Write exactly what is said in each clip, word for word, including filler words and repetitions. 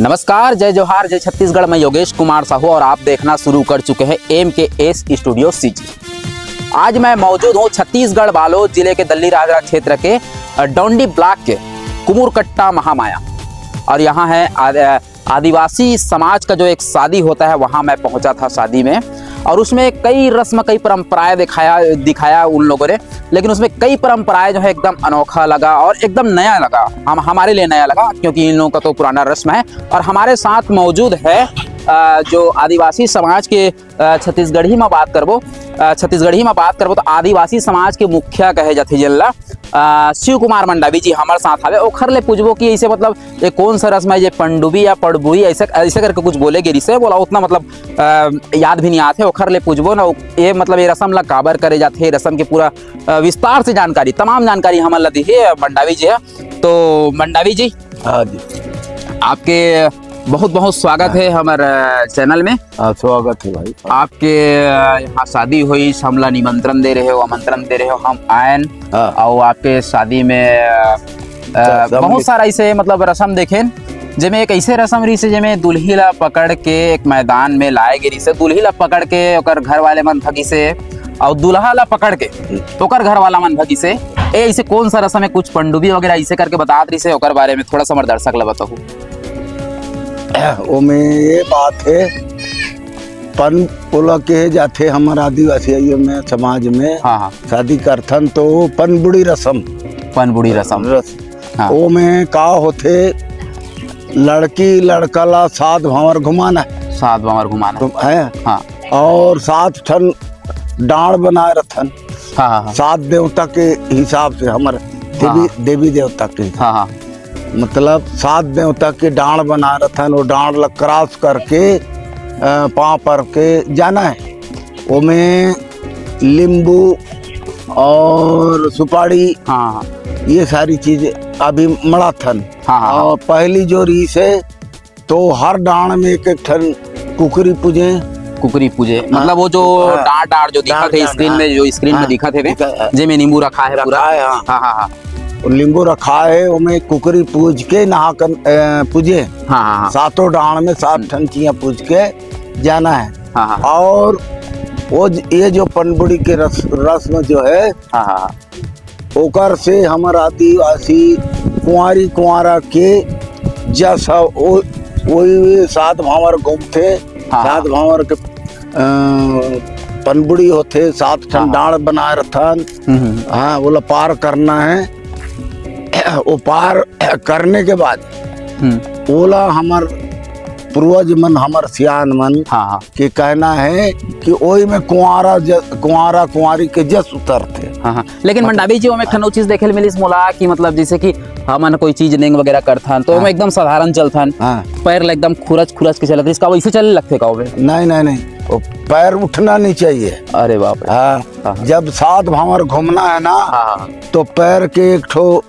नमस्कार, जय जोहार, जय छत्तीसगढ़। मैं योगेश कुमार साहू और आप देखना शुरू कर चुके हैं एम के एस स्टूडियो सीजी। आज मैं मौजूद हूँ छत्तीसगढ़ बालोद जिले के दल्ली राजरा क्षेत्र के, अ, डौंडी ब्लॉक के कुमुरकट्टा महामाया। और यहाँ है आद-, अ, आदिवासी समाज का जो एक शादी होता है, वहाँ मैं पहुँचा था शादी में। और उसमें कई रस्म, कई परंपराएं दिखाया, दिखाया उन लोगों ने। लेकिन उसमें कई परंपराएं जो है एकदम अनोखा लगा और एकदम नया लगा, हम, हमारे लिए नया लगा, क्योंकि इन लोगों का तो पुराना रस्म है। और हमारे साथ मौजूद है, अ, जो आदिवासी समाज के, अ, छत्तीसगढ़ी में बात करबो, अ, छत्तीसगढ़ी में बात करबो तो आदिवासी समाज के मुखिया कहे जाथे जेन ला, अ, शिव कुमार मंडावी जी हमर साथ हवे। ओखर ले पूछबो कि ऐसे मतलब ये कौन सा रस्म है, ये पंडुबी या पड़बुई, ऐसे, ऐसे करके कुछ बोले गे रिसे, बोला उतना मतलब, अ, याद भी नहीं आते। ओखर ले पूछबो ना, ये मतलब ये रस्म ला काबर करे जाथे, रस्म के पूरा, अ, विस्तार से जानकारी, तमाम जानकारी हमन ला दिही मंडावी जी है। तो मंडावी जी, हाँ जी। आपके बहुत बहुत स्वागत है हमर, अ, चैनल में। हाँ, स्वागत है भाई। आपके, अ, यहाँ शादी हुई, हमला निमंत्रण दे रहे हो, आमंत्रण दे रहे हो, हम आयन। हाँ। और आपके शादी में, अ, अ, सब बहुत मिल- सारा ऐसे मतलब रस्म देखेन, जेमे एक ऐसे रस्म रहिसे जेमे दुल्ही ला पकड़ के एक मैदान में लाए गे रहिसे, दुल्ही ला पकड़ के ओकर घर वाले मन भगिसे और दुल्हा ला पकड़ के ओकर घर वाला मन भगिसे। ए, ऐसे कौन सा रस्म है, कुछ पंडुबी वगैरह ऐसे करके बतात रहिसे, ओकर बारे में थोड़ा सा हमर दर्शक ला बताहू। ओमे ये बात है, पन ओला कहे जाथे हमर आदिवासी आइयो में समाज में हाँ, हाँ। शादी करथन तो वो पनबुड़ी रस्म। पनबुड़ी रस्म। रस्म। हाँ। ओमे का होथे, लड़की लड़का ला सात भांवर घुमाना है। सात भांवर घुमाना है। घुम-, है। हाँ। और सात ठन डांड़ बनाए रथन। हाँ, हाँ, हाँ। सात देवता के हिसाब से हमर देवी, हाँ। देवी देवता के। हाँ, हाँ। मतलब सात देवता के डांड़ बनाए रथन, वो डांड़ ला क्रॉस करके, अ, पांव पर के जाना है। ओमे लींबू और सुपारी, हाँ, हाँ। ये सारी चीज अभी मड़ाथन। हाँ, हाँ, हाँ। और पहली जो रीस है, तो हर डांड़ में एक एक ठन कुकरी पूजे। कुकरी पूजे, हाँ। मतलब वो जो हाँ। डांड़, डांड़ जो दिखत है डांड़, स्क्रीन में, हाँ। जो स्क्रीन में हाँ। दिखत है, दिखा-, हाँ। जेमे नींबू रखा है रखा पूरा। है, हाँ। हाँ, हाँ, हाँ। वो नींबू रखा है, ओमे कुकरी पूज के नहा कर, अ, पूजे। हाँ, हाँ, हाँ। सातों डांड़ में सात हम्म। ठन चिया पूज के जाना है। हाँ, हाँ। और वो ज-, ये जो पनबुड़ी के रस-, रस्म जो है, हाँ, हाँ, हाँ। ओकर से हमर आदिवासी कुंवारी कुंवारा के जस ह, ओ-, ओही सात भांवर घूमथे, हाँ। सात भांवर के, अ, पनबुड़ी होथे, सात ठन हाँ। डांड़ बनाए रथन। हम्म, हम्म। हाँ, ओला पार करना है। वो पार करने के बाद हम्म। ओला हमर पूर्वज मन, हमर सियान मन हाँ, हाँ। के कहना है कि ओही में कुंवारा ज-, कुंवारा कुंवारी के जस उतरथे। हाँ, हाँ। लेकिन मतलब मंडावी जी, ओमे एक ठन अउ चीज देखे ल मिलिस मोला कि मतलब जैसे कि हमन कोई चीज नेंग वगैरह करथन तो हाँ। ओमे एकदम साधारण चलथन, हाँ। पैर ल एकदम खुरच खुरच के चलत रहिस, का वैसे चले लगथे का ओमे? नहीं, नहीं, नहीं, वो पैर उठना नहीं चाहिए। अरे बाप रे। हाँ, हाँ, हाँ। जब सात भांवर घूमना है ना, हाँ, हाँ। तो पैर के एक ठो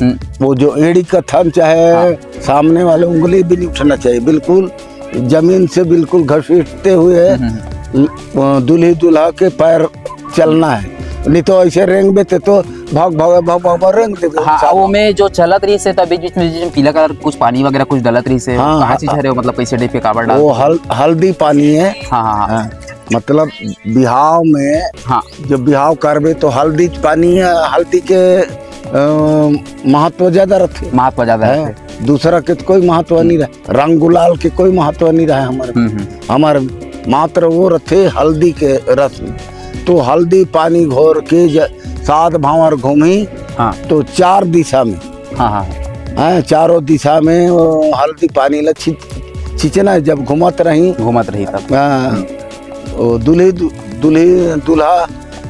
हम्म। वो जो एड़ी कथन चाहे हाँ। सामने वाले उंगली भी नहीं उठना चाहिए, बिल्कुल जमीन से बिल्कुल घसीटते हुए हम्म, हम्म। ल-, अ, दूल्ही दूल्हा के पैर चलना है, नहीं तो ऐसे रेंगबे ते तो भाग, भाग, भाग, भाग, भाग रेंग देबे। हाँ, साफ। वो में जो चलत रहिस हे, तो बीच, बीच में, बीच में पीला कलर कुछ पानी वगैरह कुछ डलत रहिस हे, हाँ, कहाँ हाँ, चीज हाँ। हरे हो, मतलब कैसे टाइप के काबर डाल? वो हल-, हल्दी पानी है। हाँ, हाँ, हाँ। हाँ, मतलब बिहाव में हाँ। जब बिहाव करबे तो हल्दी पानी, हल्दी के, अ, महत्व ज्यादा रथे। महत्व ज्यादा है। रथे। दूसरा के तो कोई महत्व नहीं रहे, रंग गुलाल के कोई महत्व नहीं रहे हमारे। हम्म, हम्म। हमारे मात्र वो रथे हल्दी के रस्म। तो हल्दी पानी घोर के ज-, सात भांवर घूमी, हाँ। तो चार दिशा में, हाँ, हाँ। हैं, चारों दिशा में वो हल्दी पानी ला छिंच-, छिंचना है जब घूमत रही। घूमत रही तब। हाँ। हम्म। वो दूल्ही दु-, दूल्ही दूल्हा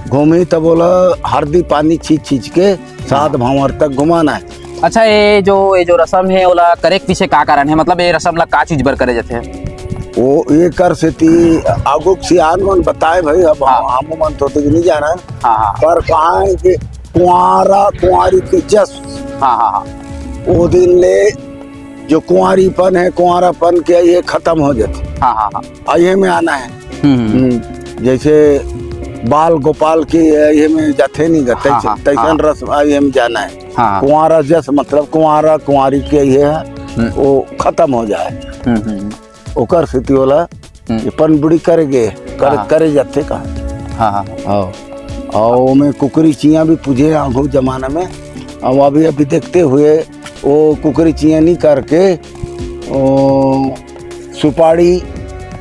घूमी तब बोला हल्दी पानी छींच छींच के सात हाँ। भांवर तक घुमाना है। अच्छा, ये जो, ये जो रस्म है, ओला करे के पीछे का कारण है? मतलब, ये रस्म ला का चीज बर करे जाथे? वो ये कर सेती आगू के सियान मन बताए भाई, अब हाँ। हम, हम मन तो तक नहीं जाना है। हाँ, हाँ। पर कहा है कि कुंवारा कुंवारी के जस, हाँ, हाँ, हाँ। वो दिन ले जो कुंवारीपन है, कुंवारापन के ये खत्म हो जाथे। हाँ, हाँ, हाँ। और ये में आना है। हम्म, हम्म। हम्म, जैसे बाल गोपाल के ये में जाथे नहीं गा, हाँ, तैसे-, हाँ, तैसन हाँ। रस्म आ ये में जाना है। हाँ। कुंवारा जस मतलब कुंवारा कुंवारी के ये है। हम्म। वो खत्म हो जाए। हम्म, हम्म, हम्म। ओकर सेती ओला हम्म। ये पनबुड़ी करे गे, कर-, हाँ। करे जाथे का। हाँ, हाँ। हाँ। और ओमे कुकरी चियाँ भी पूजे आगू जमाना में। अब अभी, अभी देखते हुए वो कुकरी चियाँ नहीं करके, वो सुपारी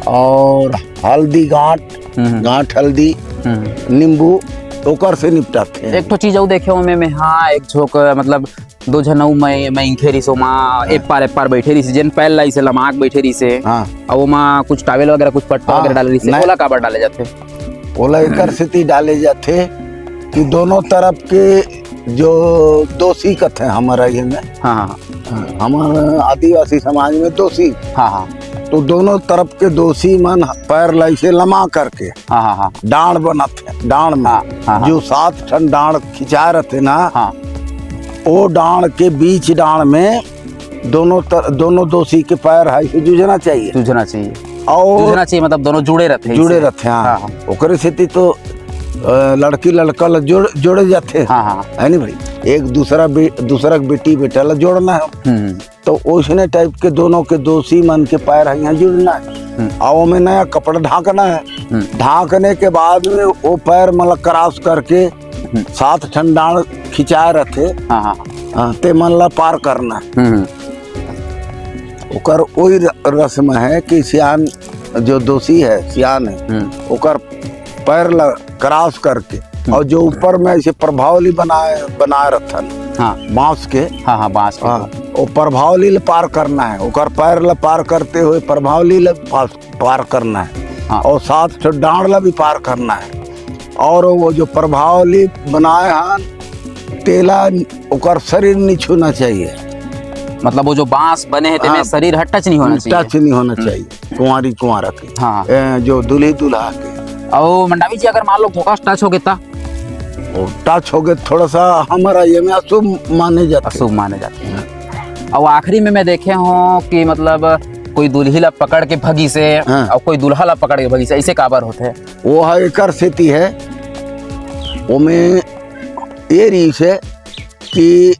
और हल्दी गांठ, हम्म। गांठ हल्दी, हम्म। नींबू, ओकर से निपटाथे। एक ठो चीज अउ देखे ओमे में, हाँ, एक झोंक, मतलब, दो झन अउ मैं, मैं इंखे रिस ओमा, हाँ। एक पार, एक पार बैठे रिस, जेन पैर ला इसे लमाक बैठे रिस हे। हाँ। अउ ओमा कुछ towel वगैरह, कुछ पट्टा हाँ, वगैरह डाले रिस हे, नहीं। ओला काबर डाले जाथे? ओला एकर सेती डाले जाथे कि दोनों तरफ के जो दोषी कथे हमारा ये में, हाँ, हाँ। हाँ, हमारे आदिवासी समाज में दोषी। हाँ, हाँ। तो दोनों तरफ के दोषी मन पैर ला इसे लमा करके हाँ, हाँ, हाँ। डांड़ बनाथे, डांड़ में हाँ, हाँ, हाँ। जो सात ठन डांड़ खिंचा रहथे ना, हाँ। वो डांड़ के बीच डांड़ में दोनों तर-, दोनों दोषी के पैर है, इसे जूझना चाहिए। जूझना चाहिए। और जूझना चाहिए, मतलब दोनों जुड़े रहथे जुड़े इसे। रहथे, हाँ। हाँ, हाँ। ओकरे सेती तो, अ, लड़की लड़का ल जोड़, जोड़े जाथे। हाँ, हाँ। है नी भाई? एक दूसरा बे-, दूसरा के बेटी बेटा ल जोड़ना है। हम्म। तो ओइसने type के दोनों के दोषी मन के पैर ह इहाँ जुड़ना है। हम्म। आ ओमे नया कपड़ा ढांकना है। हम्म। ढांकने के बाद में वो पैर मन ला cross करके हम्म। सात ठन डांड़ खिंचाए रथे। हाँ, हाँ। हाँ, ते मन ला पार करना है। हम्म। ओकर ओई र-, रस्म है कि सियान जो दोषी है, सियान है, हम्म। ओकर पैर ला cross करके हम्म। और जो ऊपर में ऐसे प्रभावली बनाए, बनाए रथन हाँ। बांस के। हाँ, हाँ, बांस के। हाँ, वो प्रभावली ले पार करना है, ओकर पैर ले पार करते हुए प्रभावली ले पास, पार करना है। हाँ। और सात ठो डांड़ ला भी पार करना है। और वो जो प्रभावली बनाए हन, तेला ओकर शरीर नहीं छूना चाहिए। मतलब वो जो बांस बने हैं, तेमे हाँ। शरीर ह touch नहीं होना चाहिए। Touch नहीं होना हम्म। चाहिए, कुंवारी कुंवारा के। हाँ। ए, जो दूल्ही दूल्हा के। अउ मंडावी जी, अगर मान लो धोखा से touch हो गए ता? वो touch हो गए, थोड़ा सा हमारा ये में अशुभ माने जाते। अशुभ माने जाते हैं। अउ आखिरी में मैं देखे हूँ कि मतलब कोई दूल्ही ला पकड़ के भगी से हाँ। अउ कोई दूल्हा ला पकड़ के भगी से, ऐसे काबर होथे? वो है एकर सेती है, ओमे ये रहिस है कि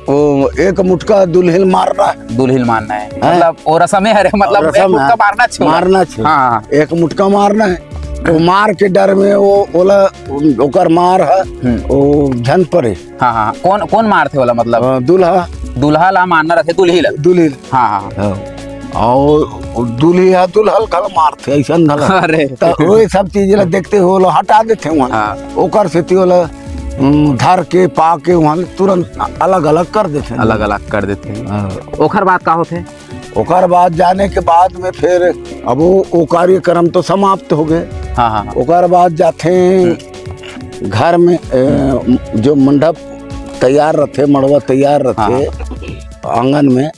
वो एक मुटका दुल्हिल मारना है। दुल्हिल मारना है। हैं? मतलब, वो रसम है, अरे, मतलब, रसम एक मुटका है। मारना छे। मारना छे। हाँ। एक मुटका मारना है। वो मार के डर में वो, ओला, ओकर मार है, हम्म। वो झन परे। हाँ, हाँ। कौन, कौन मारथे ओला, मतलब? हाँ, दूल्हा। दूल्हा ला मारना रहथे, दुल्ही ला। दुल्ही ला। हाँ, हाँ। हाँ। और दुल्ही है, दुल्हा ला घला मारथे, ऐसन घला। अरे। तो वो सब चीज ला देखते हुए ओला हटा देथे वहाँ। हाँ। ओकर सेती ओला उम, धर के, पा के वहाँ ले तुरंत अलग-अलग कर देथे। अलग-अलग कर देथे। हाँ। ओखर बाद का होथे? ओकर बाद जाने के बाद में फिर अब वो, वो कार्यक्रम तो समाप्त हो गए। हाँ, हाँ, हाँ। ओकर बाद जाथे हम्म। घर में, ए, जो मंडप तैयार रहथे, मड़वा तैयार रहथे हाँ। आंगन में,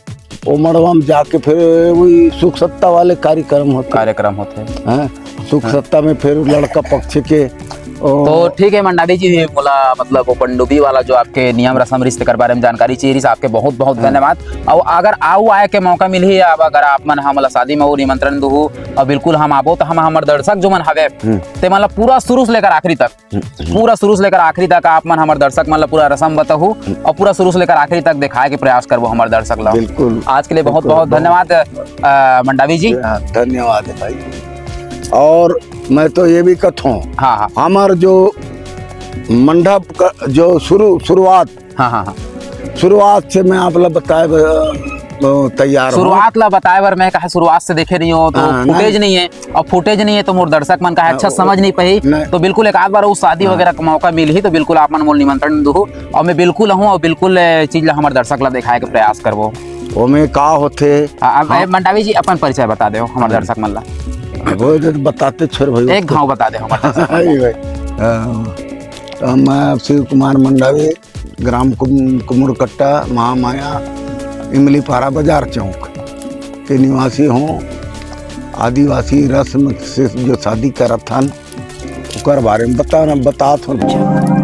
वो मड़वा में जाके फिर वही सुख सत्ता वाले कार्यक्रम होथे। कार्यक्रम होथे। हाँ, सुख हाँ। सत्ता में फिर लड़का पक्ष के, ओ, तो ठीक है मंडावी जी, मोला मतलब वो पनडुब्बी वाला जो आपके नियम रसम रिहिस तेकर बारे में जानकारी चाहिए रिहिस, आपके बहुत बहुत हाँ। धन्यवाद। अउ अगर अउ आए के मौका मिलही, अब अगर आप मन हमला शादी में वो निमंत्रण दुहू, अउ बिल्कुल हम आबो, तो हम हमर दर्शक जो मन हवे, हम्म। ते मन ला पूरा शुरू से लेकर आखिरी तक हम्म। पूरा शुरू से लेकर आखिरी तक आप मन हमर दर्शक मन ला पूरा रसम बताहू हम्म। अउ पूरा शुरू से लेकर आखिरी तक देखाए के प्रयास करबो हमर दर्शक ला। बिल्कुल। आज के लिए बहुत बिल्कुल, बहुत बहुत धन्यवाद, अ, मंडावी जी। हाँ, धन्यवाद है भाई। और मैं तो ये भी कथों, हाँ, हाँ। हमर जो मंडप का जो शुरू, शुरुआत हाँ, हाँ, हाँ। शुरुआत से मैं आप ला बताए बर, अ, तैयार हूँ। शुरुआत ला बताए बर मैं कहा शुरुआत से देखे नहीं हो, तो हाँ, footage नहीं। नहीं है, और footage नहीं है तो मोर दर्शक मन का हाँ, अच्छा वो, समझ नहीं पाही। नहीं। तो बिल्कुल एक आध बार वो शादी हाँ। वगैरह का मौका मिलही तो बिल्कुल आप मन मोला निमंत्रण दुहू, और मैं बिल्कुल आहूँ और बिल्कुल, ए, चीज ला हमर दर्शक ला देखाए के प्रयास करबो। ओमे का होथे? आ, अब, हाँ। ए, मंडावी जी अपन परिचय बता दे हमर हाँ। दर्शक मन ला। वो तो बताते छोर भाई। एक घाव बता दे हमर दर्शक मन ला। अरे भाई। हाँ। तो मैं शिव कुमार मंडावी, ग्राम कुम-, कुमुरकट्टा, महामाया, इमलीपारा बाजार चौक के निवासी हूँ। आदिवासी रस्म से जो शादी करत हन, ओकर बारे में बताना, बतात हूँ।